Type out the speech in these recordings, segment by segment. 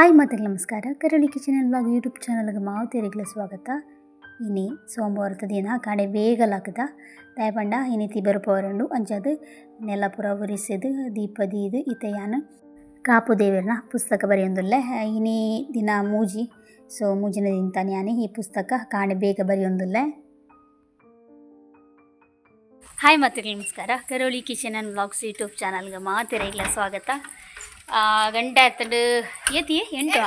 Hi ಮಾತೆರ್ಲ ನಮಸ್ಕಾರ. ಕರಾವಳಿ ಕಿಚನ್ ಆ್ಯಂಡ್ ವ್ಲಾಗ್ ಯೂಟ್ಯೂಬ್ ಚಾನಲ್ಗೆ ಮಾತೆರೆಗ್ಲ ಸ್ವಾಗತ. ಇನಿ ಸೋಮವಾರದ ದಿನ ಕಾಂಡೆ ಬೇಗ ಲಾಕುದ ದಾಯೆ ಇನಿ ತಿಬರು ಪೋವರುಂಡು ಅಂಚಾದ್ ನೆಲ ಪೂರ ಒರಿಸೆದ್ ದೀಪ ದೀದ್ ಇತ್ತೆ ಯಾನ್ ಕಾಪು ದೇವೆರ್ನ ಪುಸ್ತಕ ಬರೆಯೊಂದುಲ್ಲೆ. ಇನಿ ದಿನ ಮೂಜಿ, ಸೊ ಮೂಜಿನ ದಿನತಾನಿ ಯಾನ್ ಈ ಪುಸ್ತಕ ಕಾಂಡೆ ಬೇಗ ಬರೆಯೊಂದುಲ್ಲೆ. ಹಾಯ್ ಮಾತೆರ್ಲ ನಮಸ್ಕಾರ. ಕರಾವಳಿ ಕಿಚನ್ ಆ್ಯಂಡ್ ವ್ಲಾಗ್ಸ್ ಯೂಟ್ಯೂಬ್ ಚಾನಲ್ಗೆ ಮಾತೆರೆಗ್ಲ ಸ್ವಾಗತ. ಗಂಟೆ ಆತಂಡು ಏತಿ ಎಂಟು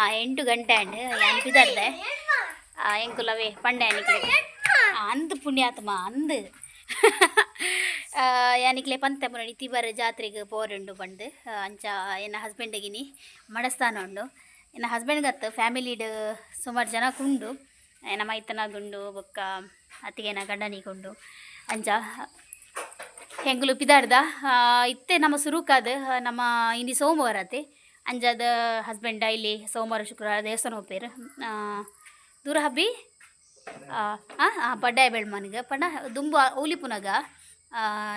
8 ಗಂಟೆ ಆಂಡ್ ಯಾನ್ ಪಿದರ್ದೆ ಎಂಕುಲವೇ ಪಂಡೆ ಯಾನಿಕ್ಲೆ ಅಂದ್ ಪುಣ್ಯಾತ್ಮ ಅಂದ್ ಯಾನಿಕ್ಲೆ ಪಂತೆ ಮುರಣಿ ತಿಬರ್ ಜಾತ್ರೆಗೆ ಪೋರುಂಡು ಪಂಡ್. ಅಂಚ ಎನ್ನ ಹಸ್ಬೆಂಡ್ಗಿನಿ ಮಡಸ್ಥಾನ ಉಂಡು. ಎನ್ನ ಹಸ್ಬೆಂಡ್ಗತ್ತು ಫ್ಯಾಮಿಲಿಡ್ ಸುಮಾರು ಜನ ಕುಂಡು, ಎನ್ನ ಮೈತನಗುಂಡು ಬೊಕ್ಕ ಅತ್ತಿಗೆನ ಗಂಡನಿಗುಂಡು. ಅಂಚ ಎಂಕುಲು ಪಿದಾಡ್ದ ಇತ್ತೆ ನಮ್ಮ ಸುರುಕಾದ್ ನಮ್ಮ ಇನಿ ಸೋಮವಾರ ಅತೆ ಅಂಜಾದ ಹಸ್ಬೆಂಡ್ ಇಲ್ಲಿ ಸೋಮವಾರ ಶುಕ್ರವಾರ ದೇವಸ್ಥಾನ ಹೋಗ್ಪೇರು ದೂರ ಹಬ್ಬಿ ಪಡ್ಡಾಯ ಬೆಳ್ಮನ್ಗೆ ಪಂಡ ದುಂಬು ಓಲಿಪುನಗ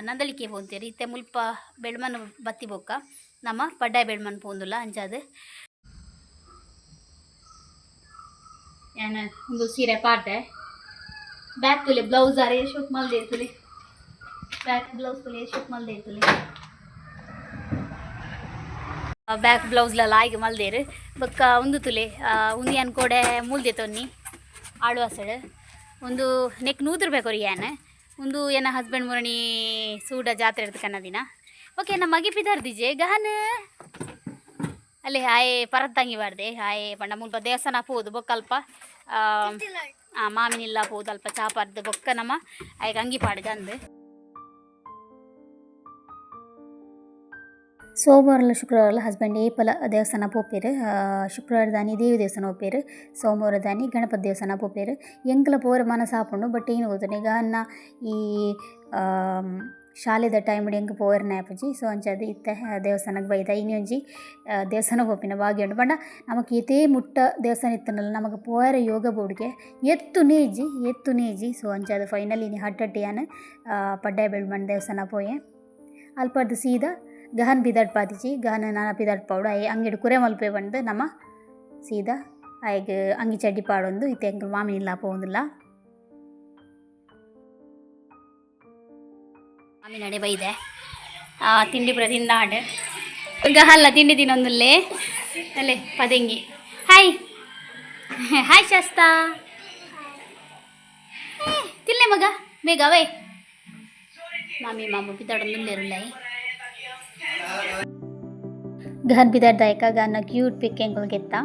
ನಂದಳಿಕೆ ಪೋಂತೇರು. ಇತ್ತೆ ಮುಲ್ಪ ಬೆಳ್ಮನ್ ಬತ್ತಿ ಬೊಕ್ಕ ನಮ್ಮ ಪಡ್ಡಾಯ ಬೆಳ್ಮನ್ ಪೋಂದುಲ್ಲ. ಅಂಚಾದ್ ಯಾನ್ ಒಂದು ಸೀರೆ ಪಾಡ್ಡೆ ಬ್ಯಾಕ್ ತುಲೆ ಬ್ಲೌಸ್ ಆರೆ ಶೋಕ್ ಮಲ್ದೆ ತುಲೆ ಬ್ಯಾಕ್ ಬ್ಲೌಸ್ ತುಲೆ ಶೋಕ್ ಮಲ್ದೆ ತುಲೆ ಬ್ಯಾಕ್ ಬ್ಲೌಸ್ ಲಾಯ್ಗೆ ಮಲ್ದೇರು ಬೊಕ್ಕ ಒಂದು ತುಲೆ ಉಂದು ಯಾನ್ ಕೋಡೆ ಮೂಲ್ದೆ ತೊನ್ನಿ ಆಳು ಹಸಡು ಒಂದು ನೆಕ್ 100 ರೂಪಾಯಿ ಕೊರಿ ಯಾನ್ ಒಂದು ಎನ್ನ ಹಸ್ಬೆಂಡ್ ಮುರಣಿ ಸೂಡ ಜಾತ್ರೆ ಇರ್ತ ಕನ್ನದಿನ. ಓಕೆ ನಮ್ಮ ಮಗೆ ಪಿದರ್ದಿಜೆ ಗಹನ್ ಅಲ್ಲೇ ಹಾಯ್ ಪರತ್ತಂಗಿ ಬಾರ್ದೆ ಹಾಯ್ ಪಂಡ ಮುಲ್ಪ ದೇವಸ್ಥಾನ ಪೋದು ಬೊಕ್ಕ ಅಲ್ಪ ಮಾಮಿನಿಲ್ಲ ಪೋದು ಅಲ್ಪ ಚಾಪಾರ್ದು ಬೊಕ್ಕ ನಮ್ಮ ಆಯ್ಗೆ ಅಂಗಿ ಪಾಡ್ಗ ಅಂದು. ಸೋಮವಾರಲ ಶುಕ್ರವಾರಲ ಹಸ್ಬೆಂಡ್ ಏಪಲ ದೇವಸ್ಥಾನ ಪೋಪೇರು. ಶುಕ್ರವಾರ ದಾನಿ ದೇವಿ ದೇವಸ್ಥಾನ ಪೋಪೇರು, ಸೋಮವಾರ ದಾನಿ ಗಣಪತಿ ದೇವಸ್ಥಾನ ಪೋಪೇರು. ಎಂಕಲ ಪೋರ ಮನಸ್ಸು ಆಪುಂಡು ಬಟ್ ಏನು ಗೊತ್ತುಂಡು ಈಗ ಅನ್ನ ಈ ಶಾಲೆದ ಟೈಮ್ ಎಂಕ್ ಪೋವರೆನೆ ಆಪುಜಿ. ಸೊ ಅಂಚಾದ್ ಇತ್ತೆ ದೇವಸ್ಥಾನಕ್ಕೆ ಬೈದ ಇನಿ ಒಂಜಿ ದೇವಸ್ಥಾನ ಪೋಪಿನ ಭಾಗ್ಯ ಉಂಡು. ಪಂಡ ನಮಕ್ ಏತೇ ಮುಟ್ಟ ದೇವಸ್ಥಾನ ಇತ್ತುಂಡಲ ನಮಕ್ ಪೋಯರೆ ಯೋಗ ಬೋಡುಗೆ ಎತ್ತುನೇ ಇಜ್ಜಿ ಎತ್ತುನೇ ಇಜ್ಜಿ. ಸೊ ಅಂಚಾದ್ ಫೈನಲ್ ಇನಿ ಹಟ್ಟಟ್ಟಿ ಯಾನ್ ಪಡ್ಡಾಯ ಬೆಳ್ಮಣ್ ದೇವಸ್ಥಾನ ಪೋಯೆ. ಅಲ್ಪರ್ದ್ ಸೀದಾ ಗಹನ್ ಪಿದಡ್ ಪಾತಿಜಿ ಗಹನ್ ನಾನ ಪಿದಡ್ ಪಾವಡು ಆಯೆ ಅಂಗಿಡ್ ಕುರೆ ಮಲ್ಪೆ ಪಂದ್ ನಮ ಸೀದಾ ಆಯಗ್ ಅಂಗಿ ಚಡ್ಡಿ ಪಾಡೊಂದು ಇತ್ತೆ ಎಂಕುಲು ಮಾಮಿನಿಲ್ಲ ಪೋವೊಂದುಲ್ಲ. ಮಾಮಿನಡೆ ಬೈದೆ ತಿಂಡಿ ಪೂರ ತಿಂದಾಂಡ್ ಗಹಲ್ಲ ತಿಂಡಿ ತಿನ್ನೊಂದುಲ್ಲೆ ಅಲ್ಲೇ ಪದೆಂಗಿ. ಹಾಯ್ ಹಾಯ್ ಶಾಸ್ತಾ ತಿನ್ಲೆ ಮಗ ಬೇಗ ಅವೇ ಮಾಮಿ ಮಾಮ ಪಿದಾಡೊಂದುಲ್ಲೇರುಲ್ಲೈ. ಗಹನ್ ಪಿದಾಡ್ದಾಯಕ ಗಹನ ಕ್ಯೂಟ್ ಪಿಕ್ ಎಂಕುಲು ಗೆತ್ತ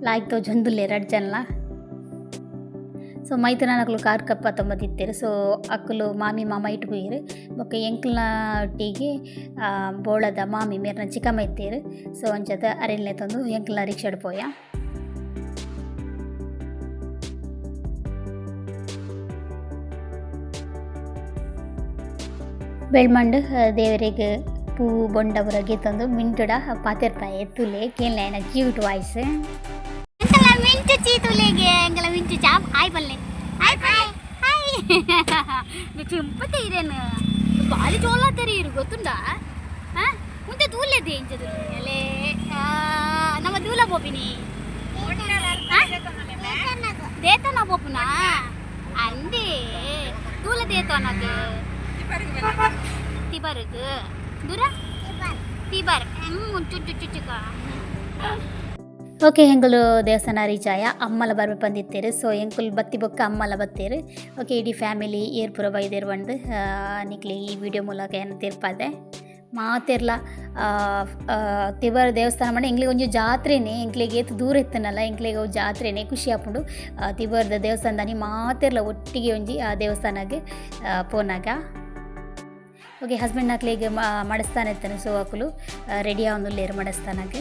ಲಾಯ್ಕ್ ತೋಜೊಂದುಲ್ಲೆ ರಡ್ಡ್ ಜನಲ. ಸೊ ಮೈತುನನಕುಲು ಕಾರ್ ಕಪ್ಪ ತೊಂಬದಿತ್ತೆರ್. ಸೊ ಅಕುಲು ಮಾಮಿ ಮಾಮ ಇಟ್ಟು ಪೋಯೆರ್ ಬೊಕ್ಕ ಎಂಕಲ್ನ ಒಟ್ಟಿಗೆ ಬೋಳದ ಮಾಮಿ ಮೇರ್ನ ಚಿಕ್ಕಮ್ಮ ಇತ್ತೆರ್. ಸೊ ಅಂಚಾದ್ ಅರೆನ್ ಲೆತ್ತೊಂದು ಎಂಕಲ್ನ ರಿಕ್ಷಾಡ್ ಪೋಯ. ಬೆಳ್ಮಂಡ್ ದೇವರೆಗ್ ಪೂ ಬೊಂಡ ಪೂರ ಗೆತ್ತೊಂದು ಮಿಂಟುಡ ಪಾತೆರ್ಪಾಯೆ ತುಲೆ ಕೇನ್ಲೆ ಆಯನ ಕ್ಯೂಟ್ ವಾಯ್ಸ್. ಎಂಕಲ್ನ ಮಿಂಟು ಚೀ ತುಲೆಗೆ ಎಂಕಲ್ನ ಮಿಂಟು ಚಾ ಹಾಯ್ ಪಲ್ಲೆ ಹಾಯ್ ಪಲ್ಲೆ ಹಾಯ್ ಚಿಂಪತೆ ಇರೇನು ಬಾಲಿ ಚೋಲ ತೆರೀರು ಗೊತ್ತುಂಡಾ ಮುಂದೆ ತೂಲೆದೆ ಇಂಚ ಅಲ್ಲೇ ನಮ್ಮ ದೂಲ ಪೋಪಿನಿ ದೇತನ ಪೋಪುನಾ ಅಂದೇ ತೂಲ ದೇತನಗೆ ತಿಬರ್ಗ್ ದೂರ ತಿಬರ್ ಚುಚ್ಚು. ಓಕೆ ಎಂಕುಲು ದೇವಸ್ಥಾನ ರೀಚ್ ಆಯ ಅಮ್ಮಲ ಬರ್ಪೆ ಬಂದಿತ್ತೇರು. ಸೊ ಎಂಕುಲು ಬತ್ತಿ ಬೊಕ್ಕ ಅಮ್ಮಲ ಬತ್ತೇರು. ಓಕೆ ಇಡೀ ಫ್ಯಾಮಿಲಿ ಏರ್ ಪೂರ ಬೈದೇರು ಬಂದು ನಿಕ್ಲೆ ಈ ವಿಡಿಯೋ ಮೂಲಕ ಏನು ತೀರ್ಪಾದೆ ಮಾತೆರ್ಲ ತಿಬರ್ ದೇವಸ್ಥಾನ ಪಂಡ ಎಂಕ್ಲೆಗ್ ಒಂಜಿ ಜಾತ್ರೆನೇ ಎಂಕ್ಲೆಗ್ ಏತ್ ದೂರ ಇತ್ತುಂಡಲ ಎಂಕ್ಲೆಗ್ ಅವು ಜಾತ್ರೆನೇ ಖುಷಿ ಆಪುಂಡು. ತಿಬರ್ದ ದೇವಸ್ಥಾನದಾನಿ ಮಾತೆರ್ಲ ಒಟ್ಟಿಗೆ ಒಂಜಿ ಆ ದೇವಸ್ಥಾನಗ್ ಪೋನಾಗ. ಓಕೆ ಹಸ್ಬೆಂಡ್ ಅಕ್ಲೆಗ್ ಮಡಸ್ಥಾನ ಇತ್ತುಂಡು. ಸೊ ಅಕುಲು ರೆಡಿ ಆವೊಂದುಲ್ಲೆರ್ ಮಡಸ್ಥಾನಗ್.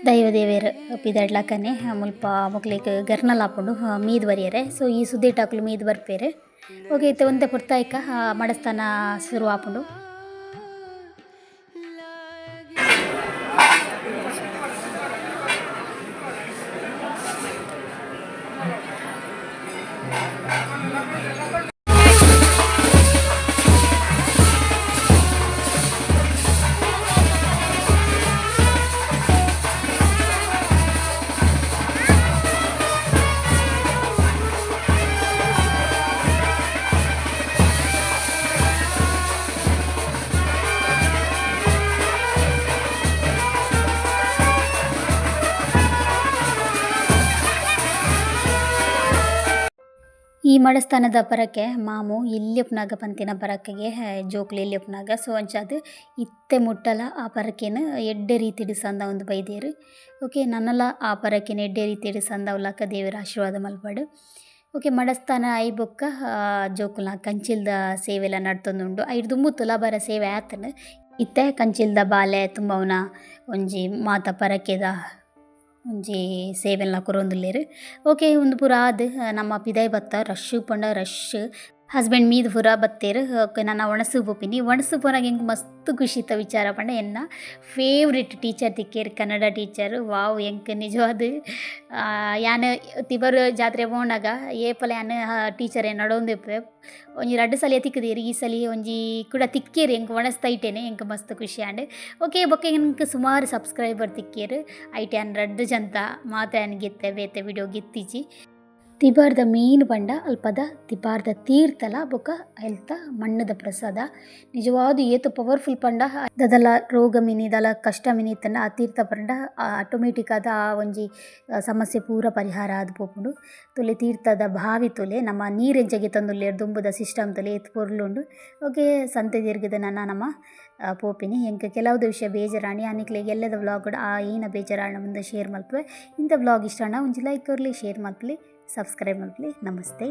ದೈವ ದೇವೆರ್ ಪಿದಡ್ಲಕನೆ ಮುಲ್ಪ ಮೊಕ್ಲೆಗ್ ಗರ್ನಲ್ ಆಪುಂಡು ಮೀದ್ ಬರಿಯೆರೆ. ಸೊ ಈ ಸುದೇಟಾಕುಲು ಮೀದ್ ಬರ್ಪೆರ್. ಓಕೆ ಇತ್ತೆ ಒಂತೆ ಪೊರ್ತಾಯ್ಕ ಮಡಸ್ತಾನ ಸುರು ಆಪುಂಡು. ಈ ಮಡಸ್ಥಾನದ ಪರಕೆ ಮಾಮು ಎಲ್ಯಪ್ಪನಾಗ ಪಂತಿನ ಪರಕೆಗೆ ಜೋಕುಲು ಎಲ್ಯಪ್ಪನಾಗ ಸೊ ಅಂಚಾದ್ ಇತ್ತೆ ಮುಟ್ಟಲ ಆ ಪರಕೆನ್ ಎಡ್ಡೆ ರೀತಿಡ್ ಸಂದಾವೊಂದು ಬೈದೆರ್. ಓಕೆ ನನಲ ಆ ಪರಕೆನ್ ಎಡ್ಡೆ ರೀತಿಡ್ ಸಂದಾವುಲಕ ದೇವೆರ್ ಆಶೀರ್ವಾದ ಮಲ್ಪಡ್. ಓಕೆ ಮಡಸ್ಥಾನ ಆಯಿ ಬೊಕ್ಕ ಜೋಕುಲ್ನ ಕಂಚಿಲ್ದ ಸೇವೆಲ ನಡತೊಂದುಂಡು. ಐರ್ದ್ ದುಂಬು ತುಲಾಭಾರ ಸೇವೆ ಆತ್ಂಡ್. ಇತ್ತೆ ಕಂಚಿಲ್ದ ಬಾಲೆ ತುಂಬವುನ ಒಂಜಿ ಮಾತ ಪರಕೆದ ಒಂಜಿ ಸೇವೆಲ್ನ ಕೊರೊಂದುಲ್ಲೆರ್. ಓಕೆ ಉಂದು ಪೂರ ಆದ್ ನಮ್ಮ ಪಿದಾಯಿ ಬತ್ತ ರಶ್ ಪಂಡ ರಶ್. ಹಸ್ಬೆಂಡ್ ಮೀದ್ ಪೂರ ಬತ್ತೆರ್. ಓಕೆ ನನ ಒಣಸು ಪೋಪಿನಿ. ಒಣಸು ಪೋನಗ ಎಂಕ್ ಮಸ್ತ್ ಖುಷಿತ ವಿಚಾರ ಪಂಡ ಎನ್ನ ಫೇವ್ರೇಟ್ ಟೀಚರ್ ತಿಕ್ಕೆರ್, ಕನ್ನಡ ಟೀಚರ್. ವಾವ್ ಎಂಕ್ ನಿಜವಾದ್ ಯಾನ್ ತಿಬರ್ ಜಾತ್ರೆ ಪೋನಗ ಏಪಲ ಯಾನ್ ಟೀಚರ್ ನಡೊಂದು ಇಪ್ಪುವೆ. ಒಂಜಿ ರಡ್ಡ್ ಸಲ ತಿಕ್ಕಿದೆರ್, ಈ ಸಲ ಒಂಜಿ ಕುಡ ತಿಕ್ಕೆರ್ ಎಂಕ್ ಒಣಸ್ ತೈಟೇನೆ ಎಂಕ್ ಮಸ್ತ್ ಖುಷಿ ಆಂಡ್. ಓಕೆ ಬೊಕ್ಕ ಎಂಕ್ ಸುಮಾರು ಸಬ್ಸ್ಕ್ರೈಬರ್ ತಿಕ್ಕೆರ್. ಐಟ್ ಯಾನ್ ರಡ್ಡ್ ಜಂತ ಮಾತ ಯಾನ್ ಗಿತ್ತೆ ಬೇತೆ ವಿಡಿಯೋ ಗಿತ್ತಿಜಿ. ತಿಬಾರ್ದ ಮೀನು ಪಂಡ ಅಲ್ಪದ ತಿಬಾರ್ದ ತೀರ್ಥಲ ಬೊಕ ಅಲ್ತ ಮಣ್ಣುದ ಪ್ರಸಾದ. ನಿಜವಾದ್ ಏತ್ ಪವರ್ಫುಲ್ ಪಂಡ ದಾದಲ ರೋಗ ಮಿನಿ ದಾಲ ಕಷ್ಟ ಮಿನಿ ಇತ್ತುಂಡ ಆ ತೀರ್ಥ ಪಂಡ ಆಟೋಮೆಟಿಕ್ ಆದ್ ಆ ಒಂಜಿ ಸಮಸ್ಯೆ ಪೂರ ಪರಿಹಾರ ಆದ್ ಪೋಪುಂಡು. ತೂಲೆ ತೀರ್ಥದ ಬಾವಿ ತೂಲೆ ನಮ್ಮ ನೀರ್ ಎಂಚ ಗೆತೊಂದುಲ್ಲೆರ್ ದುಂಬುದ ಸಿಸ್ಟಮ್ ತೂಲೆ ಏತ್ ಪೊರ್ಲುಂಡು. ಓಕೆ ಸಂತೆ ತಿರ್ಗುದು ನನ ನಮ ಪೋಪಿನಿ. ಎಂಕ್ ಕೆಲವುದ ವಿಷಯ ಬೇಜಾರಾಂಡ್ ಯಾನ್ ನಿಕ್ಲೆಗ್ ಎಲ್ಲದ ವ್ಲಾಗ್ ಡ್ ಆ ಏನ ಬೇಜಾರಾಂಡ ಮುಂದೆ ಶೇರ್ ಮಲ್ಪುವೆ. ಇಂತ ವ್ಲಾಗ್ ಇಷ್ಟ ಆಂಡ ಒಂಜಿ ಲೈಕ್ ಕೊರ್ಲೆ, ಶೇರ್ ಮಲ್ಪುಲೆ, ಸಬ್ಸ್ಕ್ರೈಬ್ ಮಲ್ಪುಲೆ. ನಮಸ್ತೆ.